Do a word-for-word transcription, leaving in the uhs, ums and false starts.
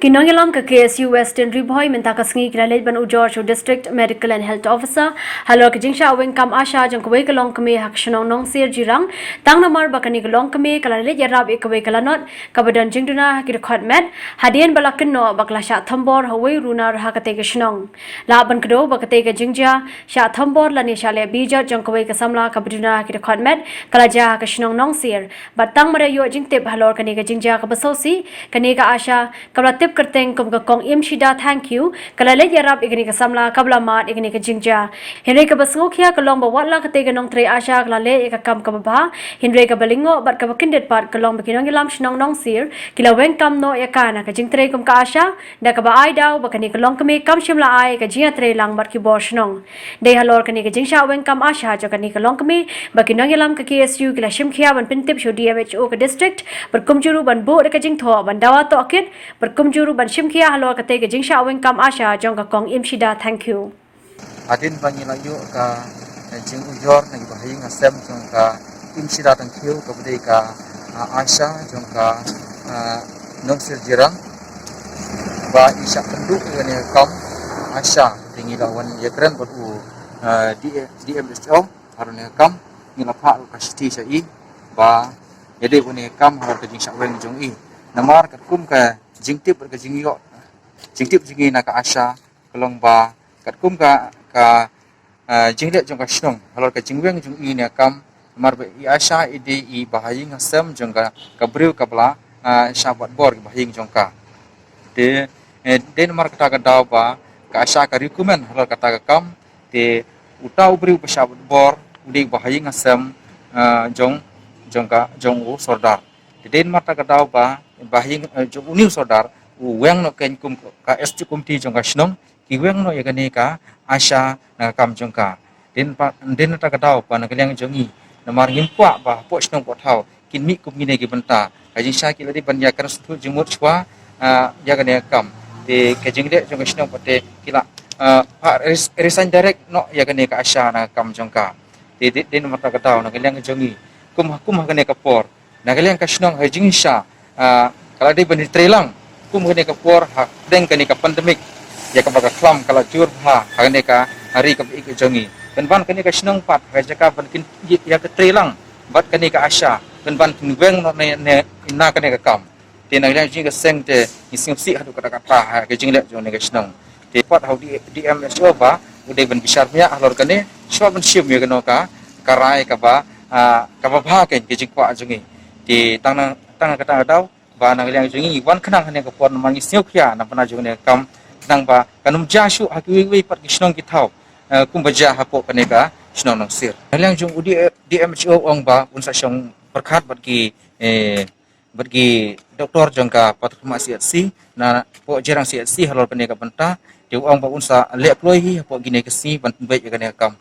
Ki nongïalam ka K S U Western Ri Bhoi mynta ka sngi ki la leit ban ujor sha u District Medical and Health Officer halor ka jingshah weng kam ASHA jong kawei ka longkmie ha ka shnong Nongsir Jirang, tang namar ba kane ka longkmie ka la leit ïarap ïa kawei ka lanot kaba don jingduna ha ki dkhot met, hadien ba la kynnoh ba ka la shah thombor ha uwei u runar ha katei ka shnong. Lah ban kdew ba katei ka jingjia shah thombor lane shah leh bijot jong kawei ka samla kaba duna ha ki dkhot met ka la jia ha ka shnong Nongsir, bad tang mar ïoh jingtip halor kane ka jingjia kaba sngewsih, kane ka ASHA kaba la tip kyrteng kum ka Kong Imshida Thangkhiew ka la leit ïarap ïa kane ka samla kaba la mad ïa kane ka jingjia. Hynrei kaba sngewkhia ka long ba wat la katei ka nongtrei ASHA ka la leh ïa ka kam kaba bha, hynrei kaba lyngngoh bad kaba kyndit pat ka long ba ki nongïalam shnong Nongsir ki la weng kam noh ïa ka na ka jingtrei kum ka ASHA, da kaba ai daw ba kane ka longkmie kam shym la ai ka jingïatreilang bad ki bor shnong. Dei halor kane ka jingshah weng kam ASHA jong kane ka longkmie ba ki nongïalam ka K S U ki la shim khia ban pyntip sha u D M H O ka district, bad kumjuh ruh ban buh da ka jingthoh ban dawa tohkit, bad kumjuh ruh ban shim khia halor katei ka jingshah weng kam ASHA jong ka Kong Imshida Thangkhiew. Hadien ba ngi la ïoh ka, eh, jingujor na ki bahaïing hasem jong ka Imshida Thangkhiew kaba dei ka, ah, ASHA jong ka, ah, Nongsir Jirang, ba i shah pynduh ïa kane ka kam ASHA, te ngi la wan ïakren bad u, ah, D M H O halor kane ka kam, ngi la phah ka shithi sha i ba ïadei bad kane ka kam halor ka jingshah weng jong i. Namar katkum ka jingtip bad ka jingïoh, jingtip jong i na ka ASHA ka long ba katkum ka, ka, ah, jingleh jong ka shnong halor ka jingweng jong i ne ka kam, namar ba i ASHA i dei i bahaïing hasem jong ka, ka briew kaba la, ah, shah bat bor ki bahaïing jong ka. Te, eh, dei namar kata ka daw ba ka ASHA ka recommend halor kata ka kam, te uta u briew ba shah bat bor u dei bahaïing hasem, ah, jong, jong ka, jong u sordar. Te dei namar kata ka daw ba bahaïing, eh, jong une u sordar u weng noh kein kum ka executive committee jong ka shnong, ki weng noh ïa kane ka ASHA na ka kam jong ka. Dei namar, dei namar kata ka daw ba na ka liang jong ngi, namar ngim kwah ba hapoh shnong hapoh thaw kin mih kum kine ki bynta. Ka jingshai ki la dei ban ïa kan sngewthuh jingmut shuwa, ah, ïa kane ka kam. Te ka jingleh jong ka shnong pat te ki la, ah, phah res-, resign direct noh ïa kane ka ASHA na ka kam jong ka. Te dei, dei namar kata ka daw na ka liang jong ngi, kum, kum ha kane ka por na ka liang ka shnong ha jingshisha, ah, ka la dei ban ïatreilang kum kane ka por ha pdeng kane ka pandemic, ïa kaba ka khlam ka la jur bha ha kane ka ri kaba ïeit ka jong ngi. Pynban kane ka shnong pat ha ka jaka ban kin ïa ka treilang bad kane ka ASHA, pynban kin weng noh ne, ne, na kane ka kam. Te na ka liang jong ka seng te ngi sngewsih haduh katta katta ha ka jingleh jong kane ka shnong. Te pat ha u D-, D M H O ba u dei ban bishar miah halor kane, shuwa ban shim ïa kano ka, ka rai kaba, ah, kaba bha kein ka jingkwah jong ngi. Te tang na, tang na kata ka daw ba na ka liang jong ngi wan khnang ha kane ka por namar ngi sngewkhia na bynta jong kane ka kam, khnang ba kan ym jia shuh ha kiwei kiwei pat ki shnong ki thaw, eh, kumba jia hapoh kane ka shnong Nongsir. Na ka liang jong u D-, D M H O ong ba un sa shong pyrkhat bad ki, eh, bad ki doktor jong ka Patharkhmah C H C, na poh Jirang C H C halor kane ka bynta, te u ong ba un sa leh kloi hi hapoh kine ki sngi ban pynbeit ïa kane ka kam.